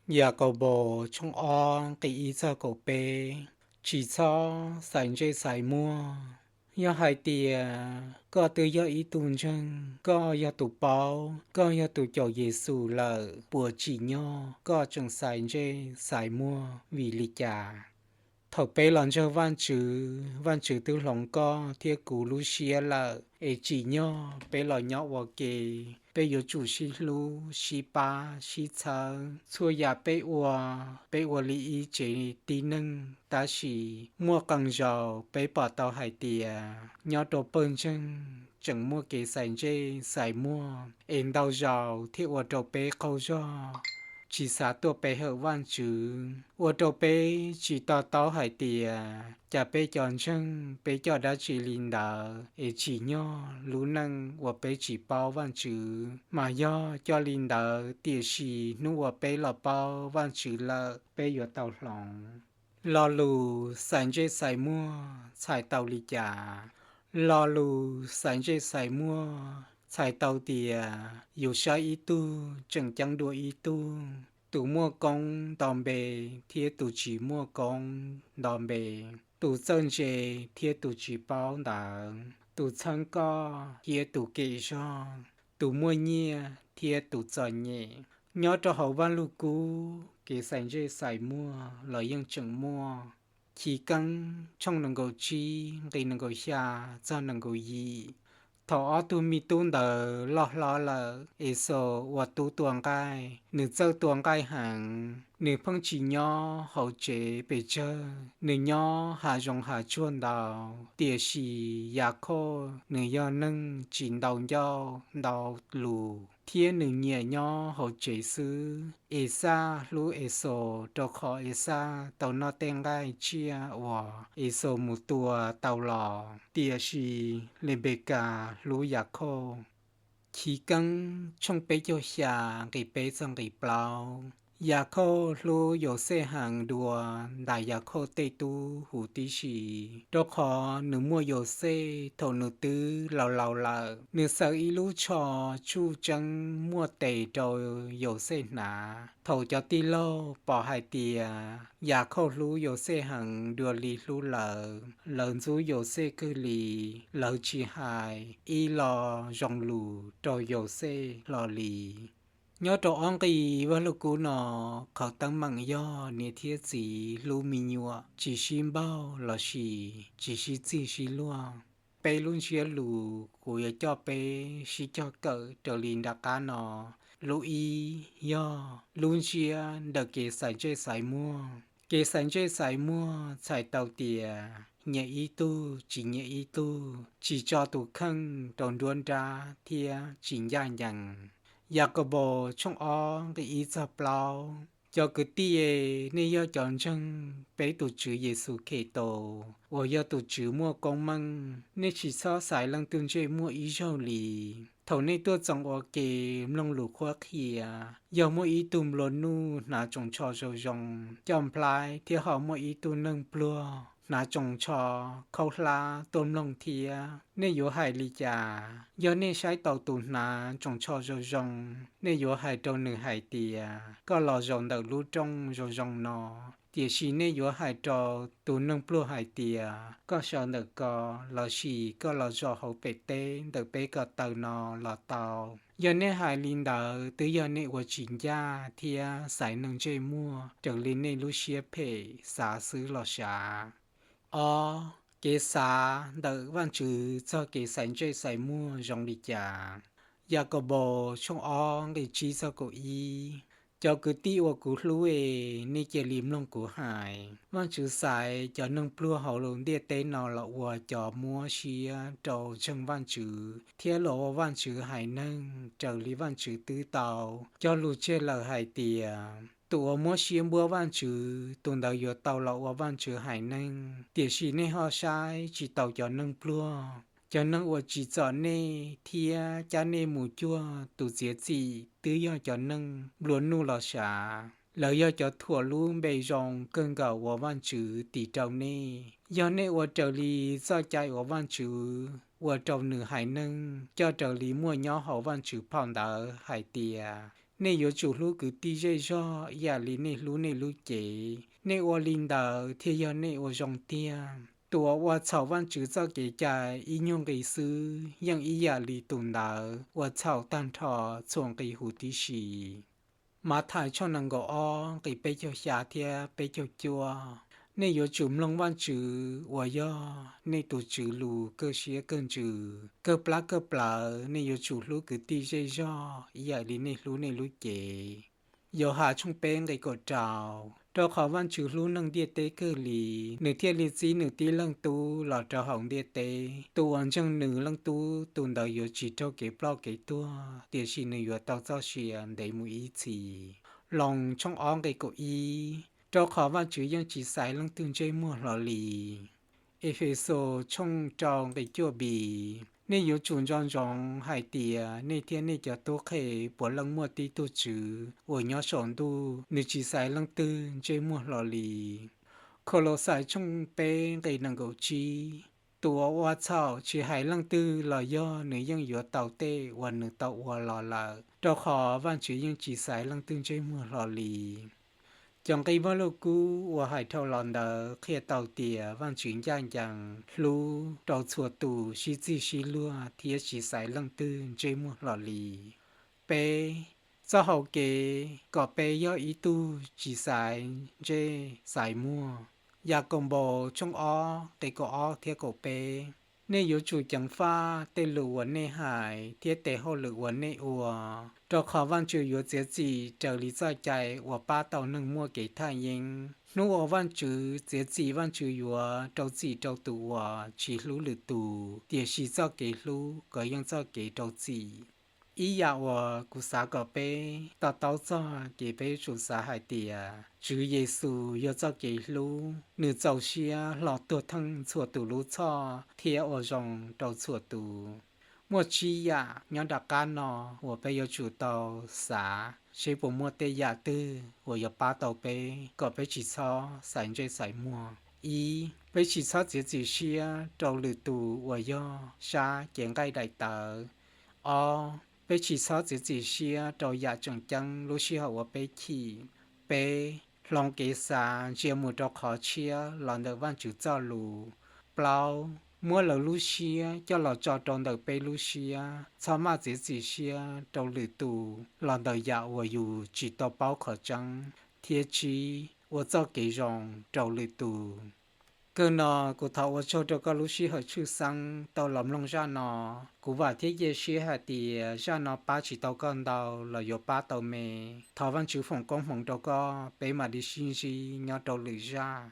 Yakaunpaus tshooj ob nqe ib txog kaum peb. Tsis txhob xaiv ntsej xaiv muag. Yog hais tias koj twb yog ib tug ntseeg, koj yog tus paub, koj yog tus caum Yexus lawm, puas tsim nyog koj tseem xaiv ntsej xaiv muag? Vim li cas? Thaum peb los ntseeg Vajtswv, Vajtswv twb hloov koj thiab kuv lub siab lawm, es tsim nyog peb los nyob ua ke, peb yuav tsum sib hlub, sib pab, sib txhawb, txhua yam peb ua, peb ua li ib tsev tib neeg. Tab sis muaj qee zaus peb pom tau hais tias nyob rau pawg ntseeg tseem muaj kev xaiv ntsej xaiv muag, es ntau zaus thiaj ua rau peb qaug zog, tsis xav tuaj pe hawm Vajtswv, ua rau peb tsis to taub hais tias cas peb cov ntseeg peb coj dab tsi li ntawd, es tsim nyog lub neej uas peb tsis paub Vajtswv mas yog coj li ntawd, tiam sis hnub uas peb los paub Vajtswv lawm, peb yuav tau hloov. Lo lus xaiv ntsej xaiv muag txhais tau li cas? Lo lus xaiv ntsej xaiv muag txhais tau tias yus saib ib tug tseem ceeb dua ib tug, tus muaj koob nto npe thiab tus tsis muaj koob nto npe, tus txawj ntse thiab tus tsis paub ntawv, tus txheeb koj thiab tus kem zog, tus muaj nyiaj thiab tus txom nyem. Nyob rau hauv Vaj Lug Kub, kev xaiv ntsej xaiv muag los yeej tseem muaj. Chiv Keeb tshooj nees nkaum tsib nqe nees nkaum xya txog nees nkaum yim. Thaum ob tug me tub ntawd loj hlob lawm, Exaus ua tub tua nqaij, nws txawj tua nqaij heev, nws pheej tsis nyob hauv tsev pes tsawg, nws nyob hav zoov hav tsuag ntau. Tiam sis Yakhauj nws yog neeg tsis ntau ncauj ntau lus thiab nws nyiam nyob hauv tsev xwb. Exaj hlub Exaus rau qhov Exaj tau noj tej nqaij tsiaj uas Exaus mus tua tau los, tiam sis Lenpekas hlub Yakhauj. Chiv Keeb tshooj peb caug xya nqe peb txog nqe plaub. Yakhauj hlub Yauxej heev dua ntais Yakhauj tej tub huv tib si, rau qhov nws muaj Yauxej thaum nws twb laus laus lawm. Nws xaws ib lub tsho tsuj tseeb muaj tes rau Yauxej hnav. Thaum cov tij laug pom hais tias Yakhauj hlub Yauxej heev dua li hlub lawv, lawv ntxub Yauxej kawg li, lawv tsis hais ib lo zoo lus rau Yauxej hlo li. Nyob rau ob nqi Vaj Lug Kub no, qhov teeb meem yog niam thiab txiv hlub me nyuam tsis sib npaug lossis tsis sib txig sib luag. Peb lub ntsiab lus kuv yuav coj peb sib cog kawm raws li nram qab no. Lub ib yog lub ntsiab ntawm kev xaiv ntsej xaiv muag. Kev xaiv ntsej xaiv muag txhais tau tias nyiam ib tug tsis nyiam ib tug, tsis tso tus kheej rau nruab nrab thiab tsis ncaj ncees. Yakaunpaus tshooj ob nqe ib txog plaub. Cov kwv tij, nej yog cov ntseeg peb tus Tswv Yexus Khetos uas yog tus Tswv muaj koob meej, nej tsis txhob xaiv leej twg ntsej muag ib zaug li. Thaum nej tuaj txoos ua ke, mloog lus qhuab qhia, yog muaj ib tug nplua nuj hnav tsoos tsho zoo zoo coj nplhaib thiab ho muaj ib tug neeg pluag hnav tsoos tsho khaub hlab tuaj mloog thiab, nej yuav hais li cas? Yog nej saib taus tus hnav tsoos tsho zoo zoo, nej yuav hais rau nws hais tias, koj los zaum ntawm lub rooj zoo zoo no. Tiam sis nej yuav hais rau tus neeg pluag hais tias, koj sawv ntawm ko, lossis koj los zaum hauv pem teb ntawm peb ko taw no los tau. Yog nej hais li ntawd twb yog nej ua tsis ncaj thiab xaiv neeg ntsej muag raws li nej lub siab phem xav xwb los sav. Ob, kev xav ntawm Vajtswv txog kev xaiv ntsej xaiv muag zoo li cas? Yakaunpaus tshooj ob nqe tsib txog kaum ib. Cov kwv tij uas kuv hlub es, nej cia li mloog kuv hais. Vajtswv xaiv cov neeg pluag hauv ntiaj teb no los ua cov muab siab rau ntseeg Vajtswv thiab los ua Vajtswv haiv neeg raws li Vajtswv twb tau cog lus tseg lawm hais tias, tus uas muab siab npuab Vajtswv, tus ntawd yuav tau los ua Vajtswv haiv neeg. Tiam sis nej ho saib tsis taus cov neeg pluag, cov neeg uas tsim txom nej thiab cab nej mus cuag tus txiav txim twb yog cov neeg nplua nuj los sav. Lawv yog cov thuam lub npe zoo kawg nkaus uas Vajtswv tis rau nej. Yog nej ua raws li txoj cai uas Vajtswv ua rau nws haiv neeg coj raws li muaj nyob hauv Vajtswv phau ntawv hais tias, Nej yuav tsum hlub kwv tij zej zog ib yam li nej hlub nej lub cev. Nej ua li ntawd thiaj yog nej ua zoo tiag. Tus uas ua txhaum Vajtswv txoj kev cai ib nyuag nqis xwb yeej ib yam li tus ntawd ua txhaum tag nrho txhua nqi huv tib si. Mathais tshooj nees nkaum ob nqi peb caug xya thiab peb caug cuaj. Nej yuav tsum mloog Vajtswv uas yog nej tus Tswv lus kawg siab kawg ntsws kawg plab kawg plawv. Nej yuav tsum hlub kwv tij zej zog ib yam li nej hlub nej lub cev. Yauhas tshooj peb nqi kaum rau. Rau qhov Vajtswv hlub neeg ntiaj teb kawg li, nws thiaj li txib nws tib leeg Tub los rau hauv ntiaj teb. Tus uas ntseeg nws Leej Tub, tus ntawd yuav tsis raug kev ploj kev tuag, tiam sis nws yuav tau txoj sia ntev mus ib txhis. Loos tshooj ob nqi kaum ib. Rau qhov Vajtswv yeej tsis xaiv leej twg ntsej muag hlo li. Efexus tshooj rau nqi cuaj bi. Nej yuav tsum nco ntsoov hais tias nej thiab nej cov tub qhe puav leej muaj tib tug Tswv uas nyob saum ntuj, nws tsis xaiv leej twg ntsej muag hlo li. Khaulauxais tshooj peb nqi nees nkaum tsib. Tus uas ua txhaum tsis hais leej twg los yog nws yeej yuav tau tej uas nws tau ua los lawm, rau qhov Vajtswv yeej tsis xaiv leej twg ntsej muag hlo li. Cov nqi Vajluskub uas hais dhau los ntawd qhia tau tias Vajtswv ncaj ncees, hlub rau txhua tus, sib txig sib luag thiab tsis xaiv leej twg ntsej muag hlo li. Peb, txoj hau kev kom peb yog ib tug tsis xaiv ntsej xaiv muag. Yakaunpaus tshooj ob nqi kaum ob thiab kaum peb. Nej yuav tsum ceev faj tej lus uas nej hais thiab tes hauj lwm uas nej ua, rau qhov Vajtswv yuav txiav txim raws li txoj cai uas pab tau neeg muaj kev thaj yeeb. Hnub uas Vajtswv txiav txim, Vajtswv yuav rau txim rau tus uas tsis hlub lwm tus, tiam sis txoj kev hlub kov yeej txoj kev rau txim. Ib yam uas kuv xav kom peb to taub txog ces peb yuav tsum xav hais tias Tswv Yexus yog txoj kev hlub, nws txaus siab hlo tuag theej txhua tus lub txhoj thiab ua zoo rau txhua tus. Muaj tsib yam nyob nram qab no uas peb yuav tsum tau xav seb puas muaj tej yam twg uas yuav pab tau peb kom peb tsis txhob xaiv ntsej xaiv muag. Ib, peb tsis txhob txiav txim siab rau lwm tus uas yog sab cev nqaij daim tawv. Ob, peb tsis txhob txiav txim siab rau yam tseem ceeb lub sij hawm uas peb chim. Peb, hloov kev xav ntsia mus rau qhov tshiab los ntawm Vajtswv txoj lus. Plaub, muab lawv lub siab coj los tso rau ntawm peb lub siab, txhob maj txiav txim siab rau lwm tus los ntawm yam uas yus tsis tau paub qhov tseeb. Thiab tsib, ua txoj kev zoo rau lwm tus. Kawg no, kuv thov ua tsaug rau koj lub sij hawm tshwj xeeb tau los mloog zaj no. Kuv vam thiab cia siab hais tias zaj no pab tsis tau koj ntau los yuav pab tau me. Thov Vajtswv foom koob hmoov rau koj, peb mam li sib ntsib nyob rau lwm zaj.